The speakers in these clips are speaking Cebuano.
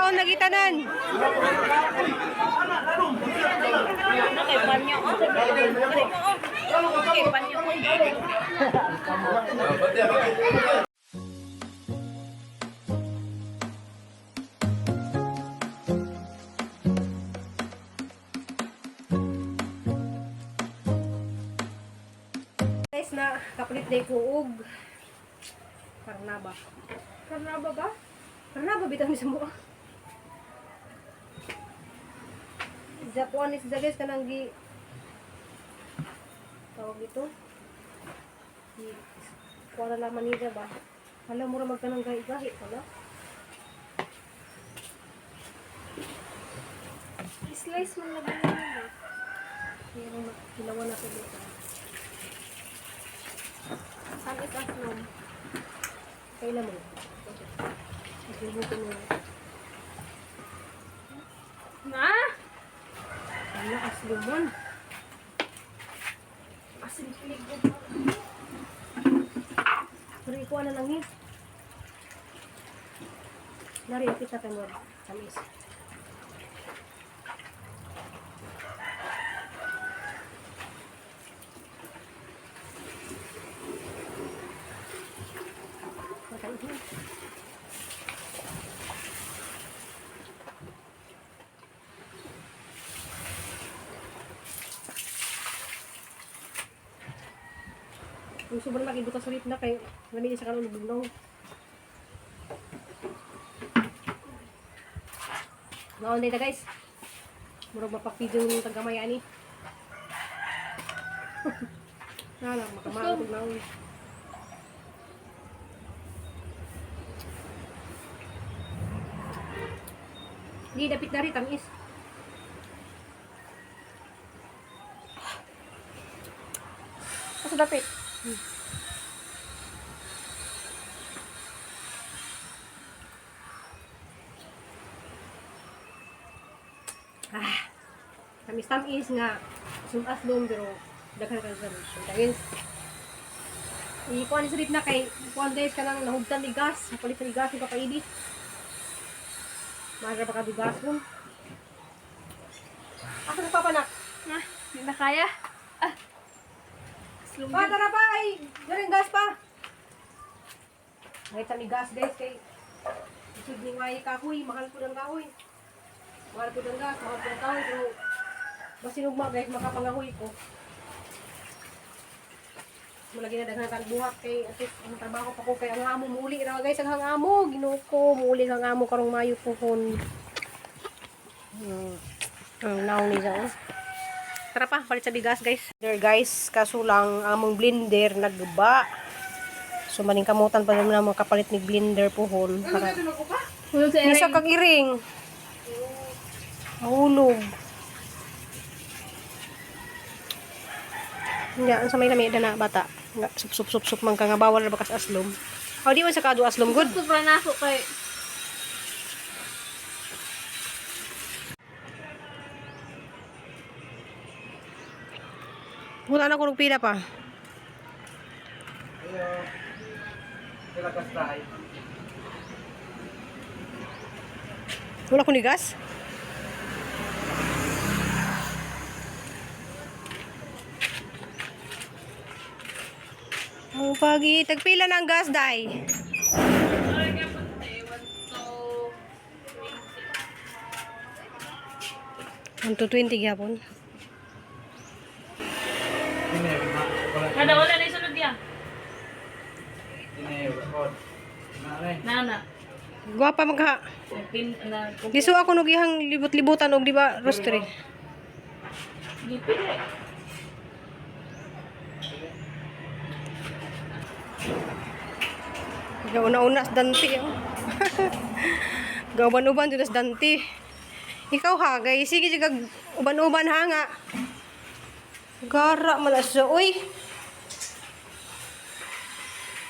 Maon lagi tanan. Kay panyo oh. Kay panyo. Guys, na kapalit na ko og karnaba. Karnaba ba? Karnaba bitaw ni sa mua. Zakuan ni siya guys kanang gi tawag ito. Gi kuha na laman niya ba? Hala, mura magkanang gahi-gahi pala. Slice man lagi nila. Pero ginawa na dito. Tamis aslom. Kailan mo? Magluluto mo. Na? Ano, aslumon. Asin kilig. Pero ikuha na lang eh. Nari, kita kay mo. Tamis. Matamis. Yung sobrang laki butas ulit na kay lamig sa kanon bugnaw. Maon na guys. Murag mapakpidyo ng tagamay ani. Na lang makamaon pag naon. Di dapit na rin tamis. Asa dapit? Ah, tamis-tamis nga. Sumas doon pero daghan ka sa guys. Ikuan ni sa na kay kuan guys kanang nahugtan ni gas, palit ni gas ni papaidi. Mahal ra ba ka bigas kun? Ako sa papanak. Na, hindi na kaya. Ah. Aslom. Pa tara pa ay, garing gas pa. Ay ni gas guys kay isud ni way kahoy, mahal po ng kahoy. Mahal po ng gas, mahal po ng kahoy pero basin ugma guys makapangahoy ko. Mulagi na daghan tag buhat kay at least ang trabaho pa ko kay ang amo muli ra guys ang amo Ginoo ko muli ang amo karong Mayo puhon. Ang naong ni siya, oh. Tara pa, palit sa bigas guys. There guys, kaso lang ang among blender nagba. So maning kamutan pa naman ang mga kapalit ni blender puhon. Para Hulog sa Nisa kag iring. Mahulog. Nga, ang sa may lami na bata. Nga, sup sup sup sup man ka nga bawal ra ba kas aslom. O di man sa kado aslom good. Sobra na ako kay Wala na ko pila pa. Wala ko ni gas. Ang pagi, tagpila na ang gas, day. 1 to 20 gyapon. Kada wala na isunod niya. Nana. Gwapa magha. Pin na Liso ako nog ihang libot-libutan og di ba roastery. gipin eh. Gauna-una sa Dante. Oh. Gauban-uban dito sa Dante. Ikaw ha, gay sige sige uban-uban ha nga. Gara man na siya, uy.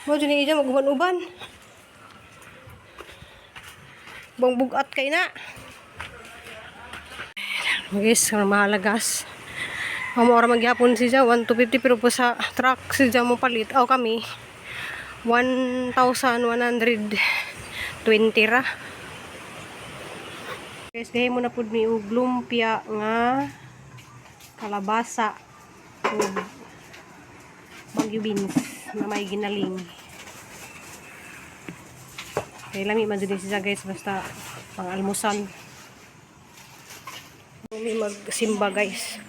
Mo dyan ni ija mag-uban-uban. Bang bugat kay na. Guys, mahalagas. Ang ora magyapon siya 1 to 50 pero po sa truck siya mo palit. Aw kami 1,120 ra. Guys, gahimo na pud mi og lumpia nga kalabasa ug Baguio beans na may ginaling. Kay lami man jud ni siya, guys, basta pang almusal. May magsimba, guys.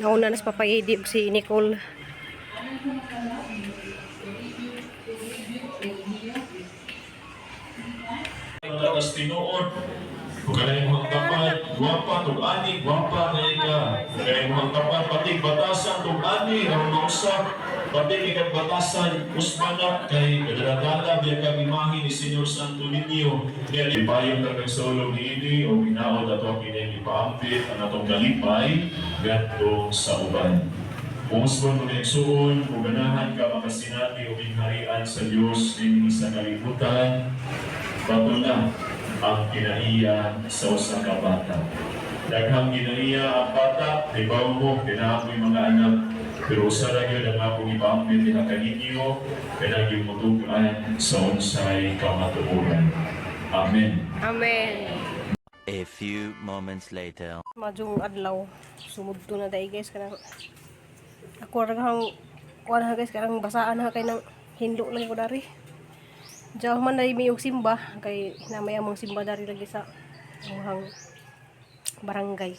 Nauna na sa Papa Eddie ug si Nicole. Lakas tinuod. Kung kanay mo ang tapat, gwapa tug ani, gwapa na ka. Kung kanay mo ang tapat, batik batasan tug ani, aron mausap. Batik ikag batasan, usmanak kay kadala-dala biya kag imahe ni Senyor Santo Niño. Kaya ibayong kag solo niini o ginaod ato ang inyong ipaambit ang atong kalipay ngadto sa uban. Kung usbon mo nagsuon, kung ganahan ka makasinati o gingharian sa Dios dinhi sa kalibutan, bato na ang kinaiya sa usa ka bata. Daghang kinaiya ang bata, hibaw mo, kinahang mo yung mga anak, pero usa ra gyud ang akong ipaambit diha kaninyo, kanang yung mutug-an sa unsay kamatuoran. Amen. Amen. A few moments later. Majung adlaw, sumudto na dai, guys, kanang ako ra hang kuan ha, guys, kanang basaan ha kay nang hinlo lang ko dari. Diyan man dai mi og simba kay namay among simba dari lagi sa among barangay.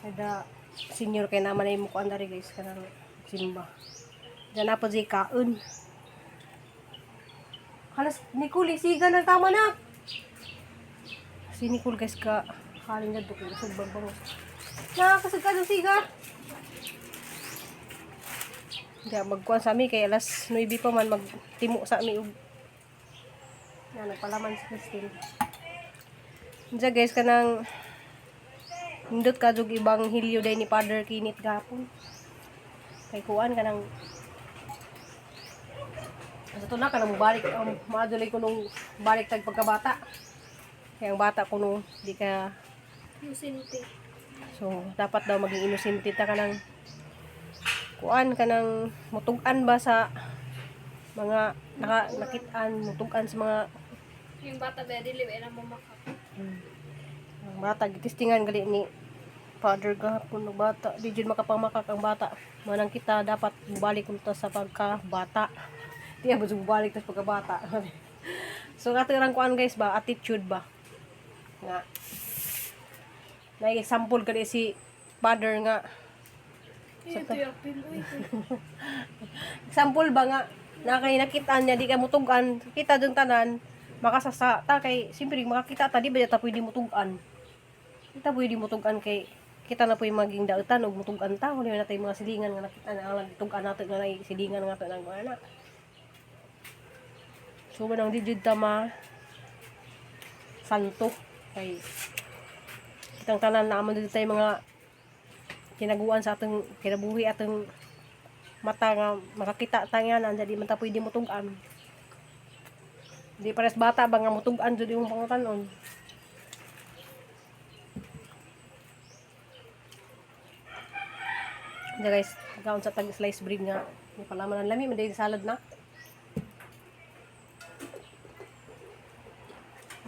Kada senior kay naman ay mo kuan dari, guys, kanang simba. Diyan na po di kaon. Halas Nicole, siga na tama na. Si Nicole, guys, ka halin na dukong sa bangos. Nakakasag ka ng siga. Hindi, magkuhan sa ami kay alas 9 pa man magtimo sa ami og yan, nagpalaman si Christine. Diyan, guys, kanang hindot ka jug ibang hilyo day ni Father Kinit gapon. Kay kuan kanang sa to na kanang balik maadulay ko nung balik tag pagkabata. Kaya ang bata ko no, di ka Inosente. So, dapat daw maging inosente ta ka ng kuan ka ng mutug-an ba sa mga nakitaan, mutug-an sa mga Yung bata ba, dili ba na mamakak. Ang bata gitistingan gali ni Father gahapon ng bata. Di jud makapamakak ang bata. Manang kita dapat balik ta sa pagkabata. Di ba balik ta sa pagkabata. So ato rang kuan, guys, ba, attitude ba nga na example gali si Father nga. Ito yung pinoy. Example ba nga na kay nakitaan niya di ka mutugan kita dun tanan makasasa ta kay siyempre makakita ta, di ba ta pwede mutugan, kita pwede mutugan kay kita na po yung maging dautan og mutugan ta wala na tayo mga silingan nga nakita na ang tugan nato nga nay silingan nga to nang mga anak. So manang di jud ta ma santo kay kitang tanan na dito tayo mga kinaguan sa atong kinabuhi, atong mata nga makakita ta nga na di man ta pwede mutug-an. Di pares bata ba nga mutug-an jud yung pangutanon. Diya, guys, kaon sa tag slice bread nga. May palaman ang lami, man salad na.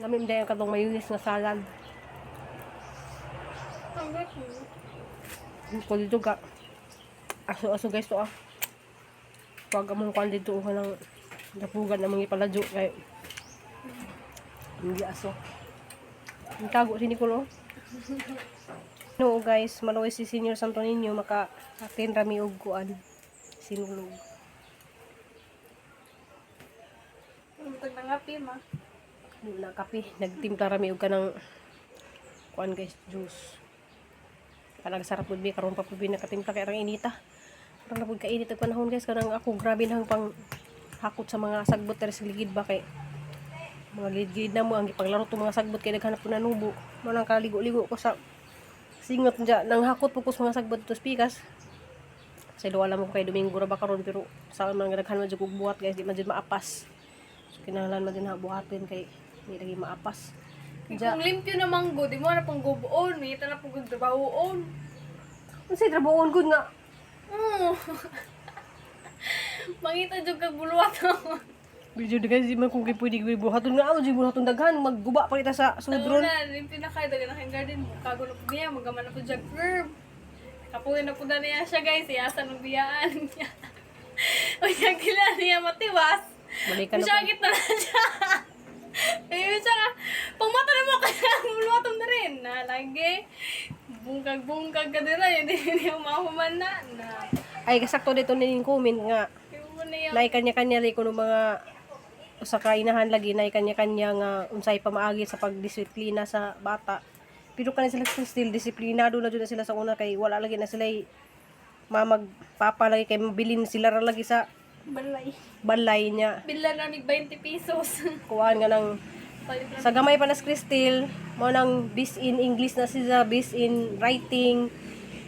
Lami man ang katong mayonnaise nga salad. Ang gako. Ko dito ka. Aso-aso, guys, to ah. Pag among kwan dito ka ng dapugan among ipaladyo kay hindi aso. Ang tago si Nicole oh. No guys, maluoy si Senior Santo Niño maka atin rami og kuan sinulog. Ang nangapi ma. Di na kape, nagtimpla rami og kanang kuan, guys, juice. Kanang sarap pud bi karon pa pud bi nakatimpla kay arang inita. Karon na pud kainit ang panahon, guys, kanang ako grabe na ang pang hakot sa mga sagbot diri sa ligid ba kay mga gilid-gilid na mo ang gipaglaro tong mga sagbot kay naghanap ko na nubo. Mo nang kaligo-ligo ko sa singot dya nang hakot po ko sa mga sagbot to pikas. Sa alam ko kay Domingo ra ba karon pero sa mga daghan man jud kog buhat, guys, di man jud maapas. So kinahanglan man din ha buhatin kay di lagi maapas. Dya, Kung limpyo na manggo, di mo na pang gubuon. May ita na pong gagdabawoon. Unsay trabahoon gud nga? Oo. Mangita jud kag buluwat. Medyo guys, di man kung kay pwede buhaton nga ako, di buhaton daghan, magguba pa kita sa sudron. Una, limpyo na kayo, daghan na kayong garden mo. Kagulo po niya, magaman na po dyan curb. Kapuyo na po na niya siya, guys. Iyasa ng biyaan niya. O niya, gila niya matiwas. Balikan na po. Musyagit na lang siya. Ayun siya nga. Pangmata na mo, kaya muluwatom na rin. Na, lagi. Bungkag-bungkag ka din na. Hindi niya mahuman na. Na. Ay, kasakto dito ning comment nga. Yung mo na yan. Nay kanya-kanya lay kuno mga usa ka inahan lagi nay kanya-kanya nga unsay pamaagi sa pagdisiplina sa bata. Pero kani sila still disiplinado na jud na sila sa una kay wala lagi na sila mamag papa lagi kay mabilin sila ra lagi sa Balay. balay niya. Bila na 20 pesos. Kuan nga nang Palit na. sa gamay pa na si Cristel, mo nang best in English na siya, best in writing,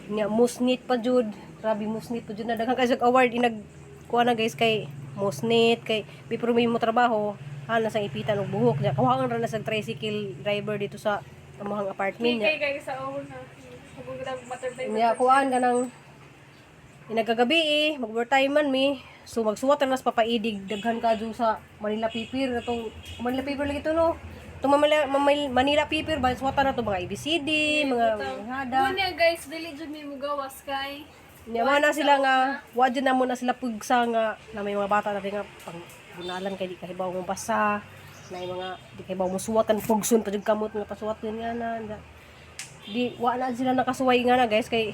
nya musnit pa jud. Grabe musnit pa jud na daghan kay award inag kuha na guys kay musnit kay before mo trabaho, ha na sang ipitan og buhok nya. Kuhaan ra na sa tricycle driver dito sa amuhang apartment niya. Kay kay sa una. Pagugod ang butterfly. Nya kuan ka nang inagagabi eh, mag-overtime man mi. So magsuwat ra nas papaidig daghan ka dyan sa Manila Paper atong Manila Paper lagi to no. Itong Manila Paper ba suwatan na to mga ABCD, mga hada. Muna guys, dili jud mi mugawas kay. Nya man na sila nga wa jud na mo na sila pugsa nga na may mga bata natin nga pang bunalan kay di kahibaw mo basa na yung mga di kahibaw mo suwat kan pugson pa jud kamot nga pasuwat din nga na. Di wa na sila nakasuway nga na guys kay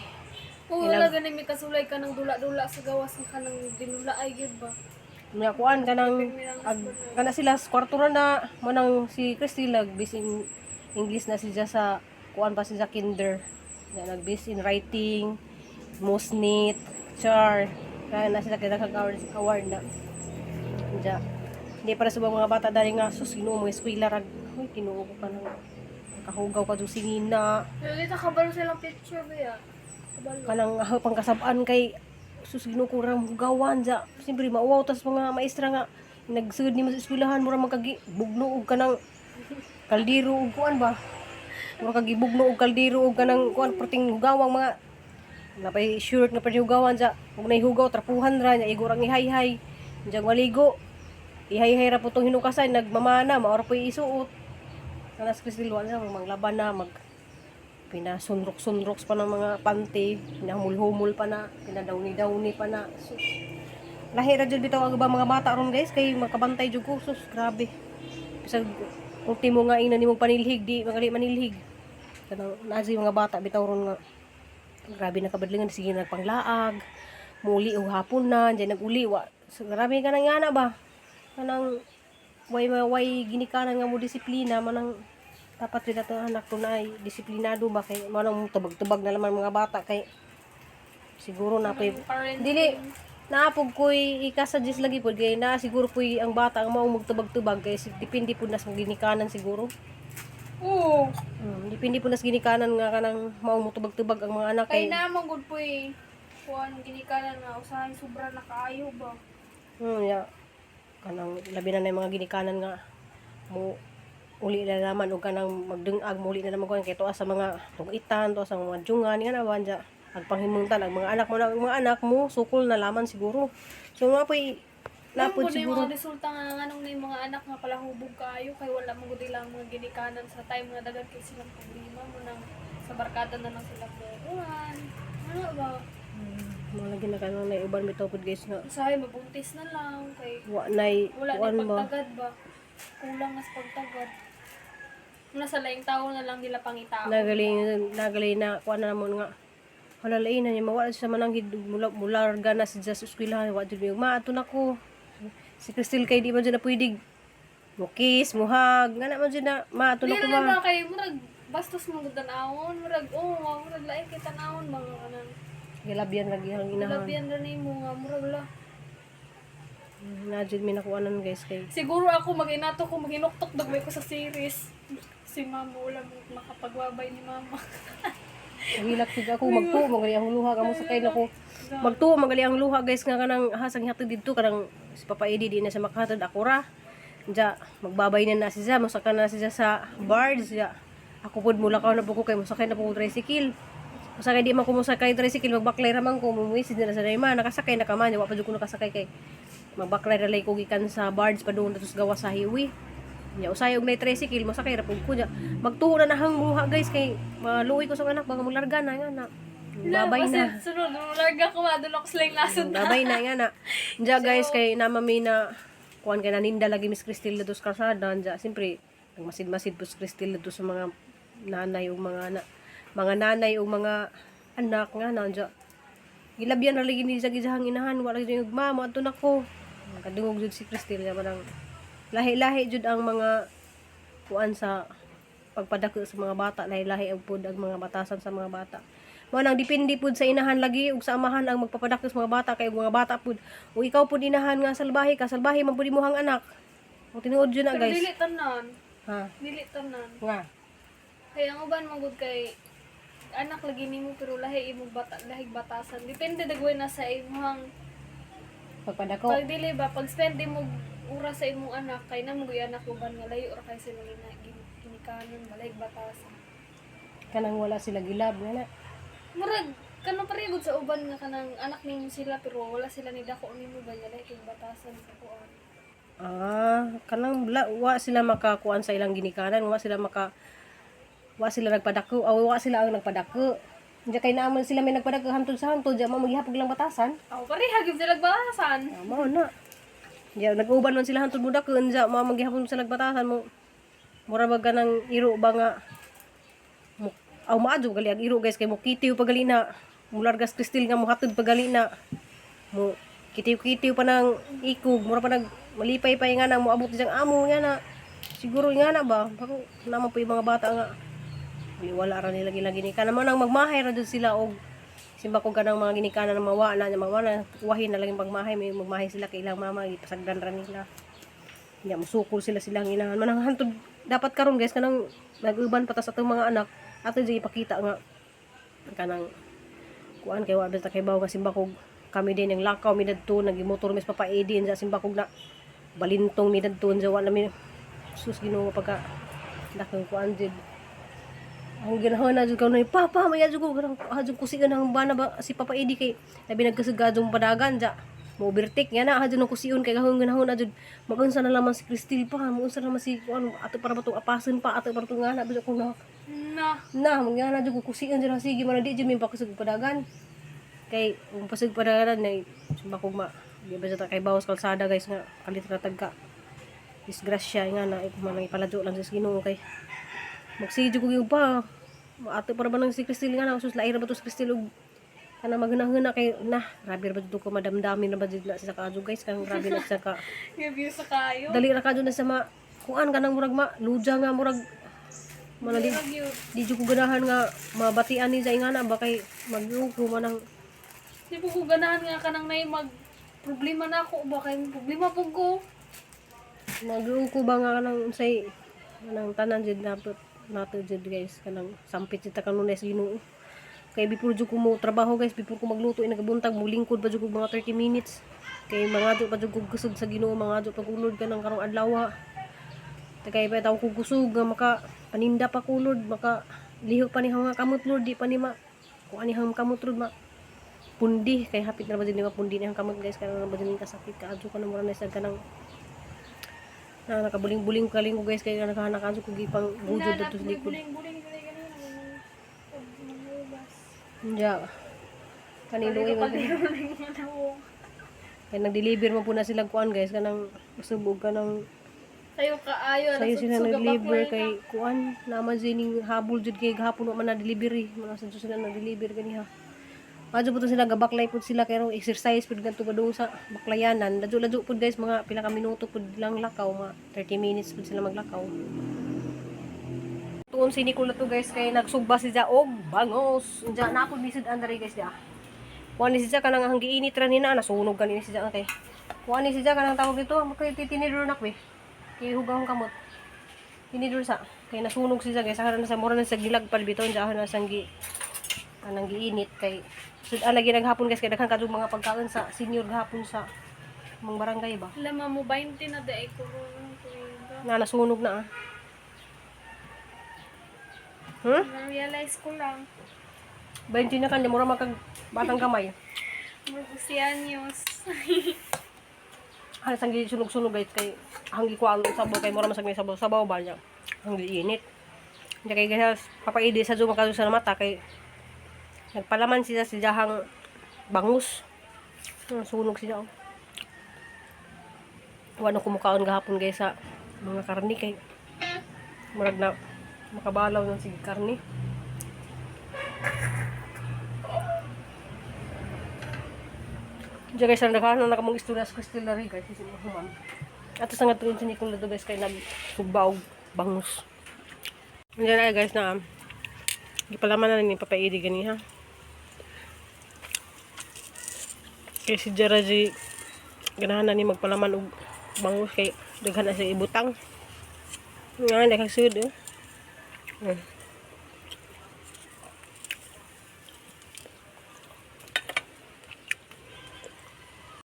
Oo, wala gani mi kasulay ka ng dula-dula sa gawas nga kanang dinula ay gyud ba. Nga kuan kanang ag, kana sila sa kwarto ra na mo nang si Christy nag in English na siya sa kuan pa siya sa kinder. Nga nag in writing, musnit, char. Kaya na sila kay award, award na. Diya. Hindi para sa mga bata dali nga sus Ginoo mga eskwela rag hoy Ginoo ko kanang kahugaw ka jud singina Pero dito kabalo silang picture ba ya? Kabalo. kanang pangkasab-an kay sus Ginoo ko ra hugawan ja siyempre mauwaw tas mga maestra nga nagsud nimo sa eskwelahan mura man kagi bugno og kanang kaldero og kuan ba, mura kag gibugno og kaldero og kanang kuan perting hugawang mga napay shirt nga perting hugawan ja ug nahihugaw trapuhan ra nya igo rang ihayhay diyan waligo ihayhay ra putong hinukasan nagmamana maora po isuot kanas Cristel wa na manglaban na mag pinasunrok-sunroks pa ng mga panty, pinahumul-humul pa na, pinadawni-dawni pa na. Sus. Lahi ra jud bitaw ang ubang mga bata ron guys kay makabantay jud ko. Sus, grabe. Bisag ultimo nga ina nimong panilhig di magali manilhig. Kanang naa jud mga bata bitaw ron nga grabe na kabadlingan sige nagpanglaag. Muli og hapon na, diyan naguli wa. So, grabe ka nang ngana ba? Kanang way ginikanan nga mo disiplina manang dapat rin ato anak ko na ay disiplinado ba kay manang tubag-tubag na naman mga bata kay siguro na po'y Parent. dili naapog ko'y ikasuggest lagi pod kay na siguro po'y ang bata ang maong magtubag-tubag kay depende pod na sa ginikanan siguro. Oo. Depende pod na sa ginikanan nga kanang maong motubag-tubag ang mga anak Kay kay na man gud po eh. Kuan ginikanan nga usahay sobra na kaayo ba. Ya. Kanang labi na yung mga ginikanan nga mo uli na naman og kanang magdungag muli na naman kuan kay tuwa sa mga tugitan tuwa sa mga jungan nga na banja ag panghimuntan ang mga anak mo na ang mga anak mo sukol na laman siguro so mga po'y Napod napod siguro. siguro Mga resulta nga nganong na yung mga anak nga palahubog kaayo kay wala man gud ilang mga ginikanan sa time nga daghan kay silang problema mo nang sa barkada na lang sila kuan. Ano ba? Mga lagi na kanang naiuban bitaw pod guys nga Usahay mabuntis na lang kay wa nay wala kuan ni ba pagtagad ba. Kulang mas pagtagad. Muna sa laing tao na lang nila pangitao. Nagaling nagaling na kuan na namon nga wala lain na niya mawala siya mananghid mula mularga na si sa eskwelahan wa jud mi maato na ko si Cristel kay di man jud na pwede mo kiss mo hug nga na man jud na maato na Dili ko na ma ba kay murag bastos mo gud tan-awon, murag oh, murag lain kay tan-awon mga kanan. Gilabyan lagi ang inahan. Labian ra nimo nga murag la. Na jud mi nakuanan guys kay Siguro ako maginato ko maginuktok dagway ko sa series. Si mama wala mo makapagbabay ni mama. Hilak jud ako magtuo magali ang luha kamo sakay nako. Magtuo magali ang luha guys nga kanang hasang hatod didto kanang si Papa Eddie di na siya makahatod ako ra. Diya magbabay na na siya mosaka na siya sa barge diya. Ako pud mulakaw na po ko kay mosakay na po ko tricycle. Mosakay di man ko mosakay tricycle magbaklay ra man ko mumuisid na sa ma nakasakay na ka man wa pa jud ko nakasakay kay Magbaklay ra lay ko gikan sa barge padung datos gawas sa highway. Nya usay og nay tricycle mosakay ra pud ko nya. Magtuo na nahang muha guys kay maluoy ko sa anak baka mularga na nga na. Babay na. Sunod, larga ko, madulok sila yung lasod na. Babay na nga na. Diya guys kay namami na kuan kay naninda lagi Miss Cristel dos kalsada diya siyempre nagmasid-masid po si Cristel dos sa mga nanay ug mga anak, mga nanay ug mga anak nga na diya. Gilabyan ra lagi ni sa gizahang inahan wala gyud yung ugma mo adto nako. Kadungog jud si Cristel niya parang lahi-lahi jud ang mga kuan sa pagpadako sa mga bata, lahi-lahi ang pud ang mga batasan sa mga bata. Mao nang depende pud sa inahan lagi ug sa amahan ang magpapadako sa mga bata kay ug mga bata pud ug ikaw pud inahan nga salbahe ka, salbahe man pud imong anak. Kung tinuod jud na Pero guys. dili tanan. Ha. Dili tanan. Nga. Kaya ang uban magud kay anak lagi nimo pero lahi imong bata, lahig batasan. Depende dagway na sa imong Pagpadako. pag dili ba pag spend mo oras sa imong anak kay na mo anak uban nga layo ra kay sila gina, ginikanan balay batasan. Kanang wala sila gilab nga na. Murag kanang pareho sa uban nga kanang anak nimo sila pero wala sila ni dako nimo ba niya lahi kay batasan sa kuan. Ah, kanang wa sila makakuan sa ilang ginikanan, wa sila nagpadako, aw wa sila ang nagpadako. Diya kay naaman sila may nagpadako hantod sa hantod, diya mo maghihapog lang batasan. Aw pareha gyud sila batasan. Ah, mao na. Diya nag-uban man sila hantod mo dako, diya mo maghihapon sila nagbatasan mo. Mura ba ganang iro ba nga mo, aw maadyo gali ang iro guys kay mo kitiw pagali na. Mulargas kristil nga mohatod pagali na. Mo kitiw-kitiw pa ng ikog, mura pa nag malipay pa nga na moabot diyang amo nga na. Siguro nga na ba? Bako naman po yung mga bata nga. Di wala ra nila gilagini ka naman ang magmahay ra jud sila og simba ko ganang mga ginikanan na mawa na nya mawa na wahin na lang yung pagmahay, may magmahay sila kay ilang mama gipasagdan ra nila. Nya musukol sila silang inahan man ang hantod dapat karon guys kanang nag-uban pa ta sa atong mga anak ato jud ipakita nga kanang kuan kay wa ta kay bawo nga simbakog kami din ang lakaw mi dadto nagimotor mis Papa Eddie sa simbakog na balintong mi dadto sa wala mi sus Ginoo pagka dakong kuan jud ang ginawa na jud kanu papa may jud ko ganang ah jud kusigan ang bana ba si Papa Eddie kay labi nagkasugad padagan ja mo overtake nga na jud kusion kay gahong ginahon na jud magunsa na lamang si Cristel pa magunsa na lamang si kuan ato para ba tong apasen pa ato para tong ngana bisag ko na Na. na mga na jud ko kusion jud sige man di jud mi pakasug padagan kay kung pasug padagan na sumba ko ma di ba sa kay bawas kalsada guys nga kalit ra tagka disgrasya nga na man ang ipaladyo lang sa Ginoo kay magsidyo ko yung pa ato para ba nang si Cristel nga na sus lair ba to si Cristel og kana maghunahuna kay na grabe ra ba jud ko madamdamin na ba jud na sa kaadyo guys kanang grabe na sa ka Gabi sa kayo. dali ra kadyo na sa ma kuan kanang murag ma luja nga murag manali Murag yun. di jud ko ganahan nga mabatian ni sa ingana ba kay magyuko man ang Di po ko ganahan nga kanang nay mag problema na ako ba kay problema po ko. Magyuko ba nga kanang unsay kanang tanan jud dapat nato jud guys kanang sampit jud ta kanunay sa Ginoo kay before jud ko mo trabaho guys, before ko magluto ay nagabuntag molingkod pa jud ko mga 30 minutes kay mga pa jud ko kusog sa Ginoo, mga pa kulod kanang karong adlaw. Tagay pa taw ko kusog nga maka paninda pa kulod, maka lihok pa ni nga kamot Lord, di pa ni ma kung ani hang kamot Lord ma pundi kay hapit na ba jud ni mapundi ni ang kamot guys kay na ba jud ni kasakit kaadyo ka na mura na sad kanang na nakabuling-buling kaling ko guys kay nakahanak ko gipang gudod Na dito sa likod. buling buling buling ganina. Pag mangubas. Diya. Kanilo Kaliro man kaliro na yung mga nawo. kay nag-deliver man po na sila kuan guys kanang usubog kanang Sayo kaayo sayo sila nagsugsug nag-deliver ang kay kuan naman sining habol jud kay gahapon wa man na delivery mga sa sila nag-deliver kaniha. Adyo po to sila gabaklay pud sila kay exercise pud kadto padung sa baklayanan. Ladyo-ladyo pud guys mga pila ka minuto pud lang lakaw, mga 30 minutes pud sila maglakaw. Tuon si Nicola to guys kay nagsugba si og bangos. Unja na ako bisid andari guys dia. Kuan ni siya kanang ang giinit ra ni na nasunog gani ni siya kay. Kuan ni siya kanang tawag dito, makay titinidor na ko eh. Kay hugahong kamot. Tinidor sa kay nasunog siya guys, saka na sa mura na sa gilag palbito unja na sang gi kanang giinit kay sud lagi naghapon guys kay daghan kadtong mga pagkaon sa senior gahapon sa mga barangay ba. Lama mo 20 na daay ko ron. Na nasunog na ah. Na-realize ko lang. 20 na kan mura makag batang kamay. Mag-Oceanios. Halos ang sunog-sunog, guys, kay hanggi ko ang sabaw kay mura man sa may sabaw sabaw ba niya. Ang init. Hindi kay guys, papaidi sa zuma sa mata kay nagpalaman siya sa jahang bangus. Sunog siya. Oh. Wala kumukaon gahapon, guys, sa mga karni kay murag na makabalaw ng sige karni. Diyan, guys, ang naghahanap na kamong istorya sa distillery, guys, kasi human. Ato sa nga tuon sa Nicola do, guys, kay nagsugba og bangus. Diyan na, guys, na gipalaman na ni Papa Edi gani ha. Kay si Jeraji ganahan na ni magpalaman og bangus kay daghan na siya ibutang. Nga daghang sud eh.